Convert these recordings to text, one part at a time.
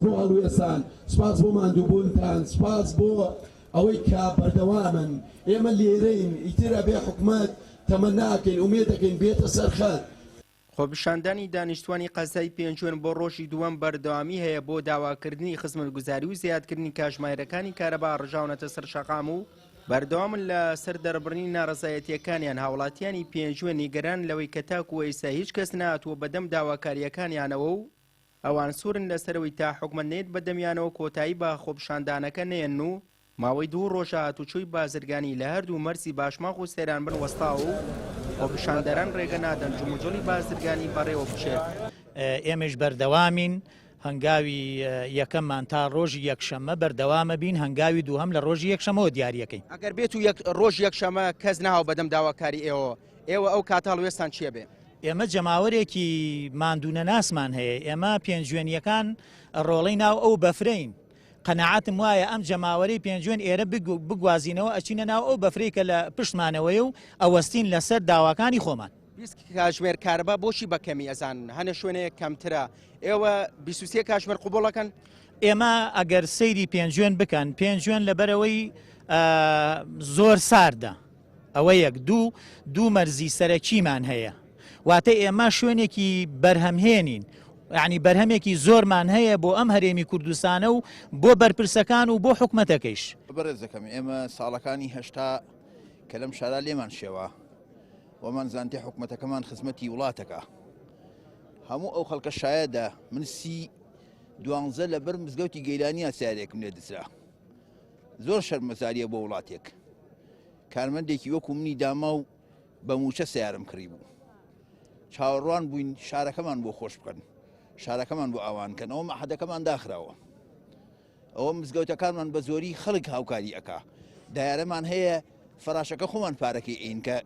بۆ هەڵوێستان، سوپاس بۆ ماندووبوونتان، سوپاس بۆ ئەوەی کە بەردەوامن، ئێمە لێرەین، ئیتر ئەبێ حکومەت تەمەنا ئەکەین، ئومێد ئەکەین بێتە سەر خەت. خۆپیشاندانی دانیشتوانی قەزای پێنجوێن بۆ ڕۆژی دووەم بەردەوامی هەیە بۆ داواکردنی خزمەتگوزاری و زیادکردنی کاژمایرەکانی کارەبا ڕژاونەتە سەر شەقام و بەردەوامن لە سەر دەربڕینی ناڕەزایەتییەکانیان، هاوڵاتیانی پێنجوێن نیگەرانن لەوەی کە تاکو ئێستا هیچ کەس نەهاتووە بەدەم داواکارییەکانیانەوە و ئەوان سوورن لەسەرەوەی تا حکومەت نەیەت بەدەمیانەوە کۆتایی بە خۆپیشاندانەکە نەیەنن و ماوەی دوو ڕۆژە هاتوچۆی بازرگانی لە هەردوو مەرزی باشماخ و سەیرانبن وەستاوە و خۆپیشاندەران ڕێگە نادەن جموجۆڵی بازرگانی بەڕێوە بچێت. ئێمەیش بەردەوامین، هەنگاوی یەکەممان تا ڕۆژی یەکشەممە بەردەوامەبین، هەنگاوی دووهەم لە ڕۆژی یەکشەمەوە دیاریەکەین. ئەگەر بێتو یەک ڕۆژی یەکشەمە کەس نەهاو بەدەم داواکاری ئێوەوە، ئێوە ئەو کاتە هەڵوێستان چیە بێ؟ ئێمە جەماوەرێکی ماندوونەناسمان هەیە، ئێمە پێنجوێنییەکان ڕۆڵەی ناو ئەو بەفرەین، قەناعەتم وایە ئەم جەماوەرەی پێنجوێن ئێرە بگوازینەوە ئەچینە ناو ئەو بەفرەی کە لە پشتمانەوەیە و ئەوەستین لەسەر داواکانی خۆمان. 20 کاژمێر کارەبا بۆچی بە کەمی ئەزانن؟ هەنێ شوێنێ کەمترە، ئێوە 23 کاژمێر قبوڵ ئەکەن؟ ئێمە ئەگەر سەیری پێنجوێن بکەن، پێنجوێن لەبەرئەوەی زۆر ساردە، ئەوە یەک، دوو، دوو مەرزی سەرەکیمان هەیە، واتە ئێمە شوێنێکی بەرهەمهێنین، یانی بەرهەمێکی زۆرمان هەیە بۆ ئەم هەرێمی کوردستانە و بۆ بەرپرسەکان و بۆ حکومەتەکەیش. بەڕێزەکەم ئێمە ساڵەکانی 80 کە لەم شارا لێمان شێوا وەمان زانتی حکومەتەکەمان خزمەتی وڵاتەکە هەموو ئەو خەڵکە شایەدە من سی دوانزە لەبەر مزگەوتی گەیلانیا سیارێکم لێ دزرا زۆر شەرمەزاریە بۆ وڵاتێک کارمەندێکی وەکو منی داماو بە مووچە سەیارەم کڕی بوو چاوەڕوان بووین شارەکەمان بۆ خۆش بکەن شارەکەمان بۆ ئاوان کەن ئەوە مەحەدەکەمان داخراوە ئەوە مزگەوتەکانمان بە زۆری خەڵک هاوکاری ئەکا دایارەمان هەیە فەراشەکە خۆمان پارەکەی ئین کە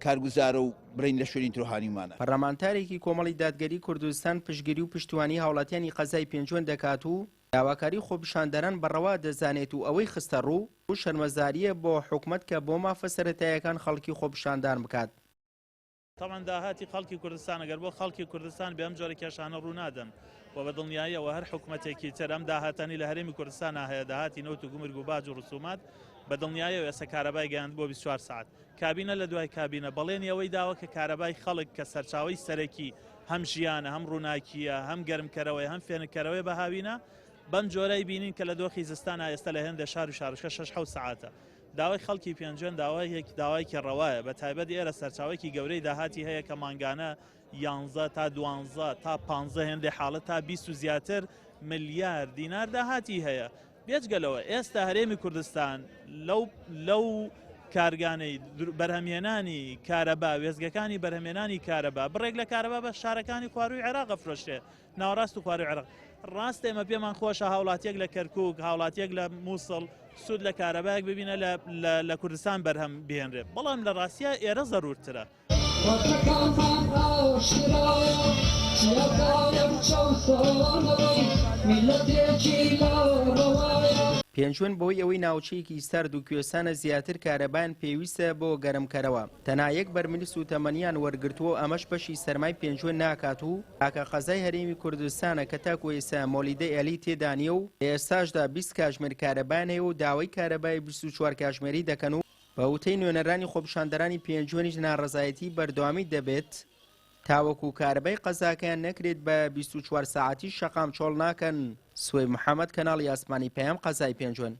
کارگوزارە و برین لە شوێنی ترۆهانیمانە. پەرلەمانتارێکی کۆمەڵی دادگەری کوردستان پشتگیری و پشتیوانی هاوڵاتیانی قەزای پێنجوێن دەکات و داواکاری خۆپیشاندەران بە ڕەوا دەزانێت و ئەوەی خستەڕوو، شەرمەزارییە بۆ حکومەت کە بۆ مافە سەرەتاییەکان خەڵکی خۆپیشاندان بکات. تەبعەن داهاتی خەڵکی کوردستان ئەگەر بۆ خەڵکی کوردستان بێ ئەم جۆرە کێشانە ڕوو نادەن و بە دڵنیاییەوە هەر حکومەتێکی تر ئەم داهاتانی لە هەرێمی کوردستانا هەیە داهاتی نەوت و گومرگ و باج و ڕسومات بە دڵنیاییەوە ئێستا کارەبای گەیاند بۆ 24 سەعات کابینە لە دوای کابینە بەڵێنی ئەوەی داوە کە کارەبای خەڵک کە سەرچاوەی سەرەکی هەم ژیانە هەم ڕووناکییە هەم گەرمکەرەوەی هەم فێنککەرەوەی بە هاوینە بەم جۆرەی بینین کە لە دۆخی زستانا ئێستا لە هێندێ شار و شارۆچکە شەش حەوت سەعاتە. داوای خەڵکی پێنجوێن داوایەک داوایەکی ڕەوایە بە تایبەت ئێرە سەرچاوەیەکی گەورەی داهاتی هەیە کە مانگانە یانزە تا دوانزە تا پانزە هێندێ حاڵەت تا 20 و زیاتر ملیار دینار داهاتی هەیە بێجگە لەوە ئێستا هەرێمی کوردستان لەو لەو کارگانەی بەرهەمهێنانی کارەبا وێستگەکانی بەرهەمێنانی کارەبا بڕێک لە کارەبا بە شارەکانی خواروی عێراق ئەفرۆشرێ ناوەڕاست و خواروی عێراق ڕاستە ئێمە پێمان خۆشە هاوڵاتیەک لە کەرکک هاوڵاتیەک لە مووسڵ سوود لە کارەبایەک ببینە لە کوردستان بەرهەم بهێنرێت بەڵام لە ڕاستە ئێرە زەرورترە. پێنجوێن بەهۆی ئەوەی ناوچەیەکی سارد و کوێستانە زیاتر کارەبایان پێویستە بۆ گەرمکەرەوە، تەنها یەک بەرمیل سووتەمەنیان وەرگرتووە و ئەمەش بەشی سەرمای پێنجوێن ناکات و تاکە قەزای هەرێمی کوردستانە کە تاکو ئێستا مۆلیدەی ئەلی تێدا نییە و لە ئێستاشدا 20 کاژمێر کارەبایان هەیە و داوای کارەبای 24 کاژمێری دەکەن و بە وتەی نوێنەرانی خۆپیشاندەرانی پێنجوێنیش ناڕەزایەتی بەردەوامی دەبێت تاوەکو کارەبای قەزاکەیان نەکرێت بە 24 سەعاتی شەقام چۆڵ ناکەن. سوەیب محەمەد، کەناڵی ئاسمانی پەیام، قەزای پێنجوێن.